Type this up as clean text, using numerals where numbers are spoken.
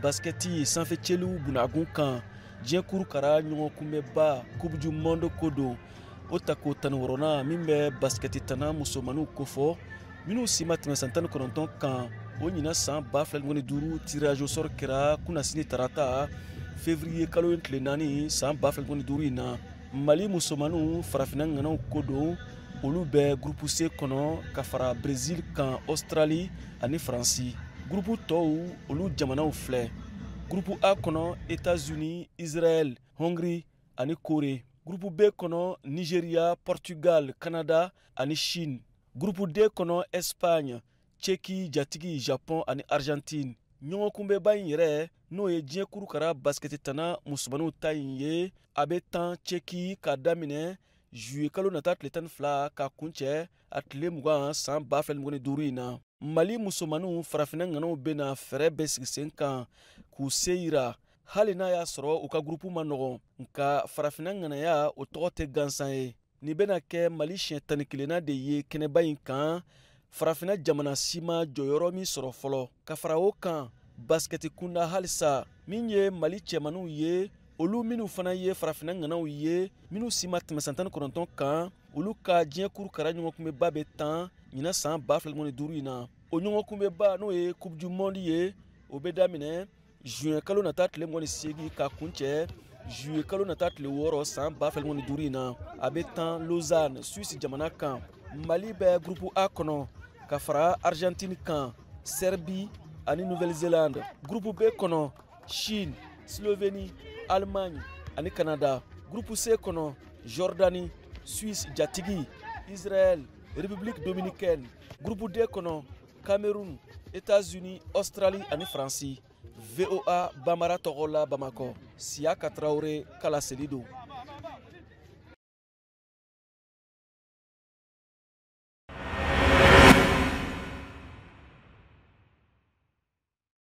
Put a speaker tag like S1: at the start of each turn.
S1: Baskɛti sanfɛcɛliw bunagun kan, diɲɛ kurukara ɲɔgɔnkunbɛnba Coupe du monde ko don. O tako 16nan min bɛ baskɛti tana musomaninw kofɔ, minnu si ma tɛmɛ san 19 kan, o ɲinan san 2025 tirage au sort kɛra kunnasini tarata, février kalo in tile 4, san 2025 in na. Mali musomaninw, farafinna ŋanaw ko don, olu bɛ groupe C kɔnɔ ka fara Brésil kan, Australie ani Faransi. Groupe tɔw, olu jamanaw filɛ: groupe A kɔnɔ, États-Unis, Israël, Hongrie ani Corée; groupe B kɔnɔ, Nigeria, Portugal, Canada ani Chine; groupe D kɔnɔ, Espagne, Tchéquie jatigi Japon ani Argentine. Ɲɔgɔnkunbɛnba in yɛrɛ, n'o ye diɲɛ kurukara basikɛti tana musomaninw ta in ye, a bɛ tan Tchéquie k'a daminɛ juillet kalo nata tile 12 ka kuncɛ a tile 20, san 2025 in na. Mali musomaninw, farafinna ŋanaw, bɛna fɛɛrɛ bɛɛ sigi sen kan k'u se yira, hali n'a y'a sɔrɔ u ka gurupu ma nɔgɔn, nka farafinna ŋanaya, o tɔgɔ tɛ gansan ye. Nin bɛna kɛ Mali siɲɛ 11nan de ye kɛnɛba in kan, farafinna jamana si ma jɔyɔrɔ min sɔrɔ fɔlɔ. Ka fara o kan, basikɛti kunda halisa, min ye Mali cɛmaninw ye, olu minnu fana ye farafinna ŋanaw ye, minnu si ma tɛmɛ san 19 kan, olu ka diɲɛ kurukara ɲɔgɔnkunbɛnba bɛ tan ɲinan san 2025 in na. O ɲɔgɔnkunbɛnba, n'o ye Coupe du monde ye, o bɛ daminɛ juin kalo nata tile 28 ka kuncɛ juillet kalo nata tile 6, san 2025 in na. A bɛ tan Lausanne, Suisse jamana kan. Mali bɛ groupe A kɔnɔ ka fara Argentine kan, Serbie ani Nouvelle-Zélande; groupe B kɔnɔ, Chine, Slovénie, Allemagne ani Canada; groupe C kɔnɔ, Jordanie, Suisse jatigi, Israël, République dominicaine; groupe D kɔnɔ, Cameroun, États-Unis, Australie ani Faransi. VOA Bambara tɔgɔ la, Bamakɔ, Siyaka Tarawele ka laseli don.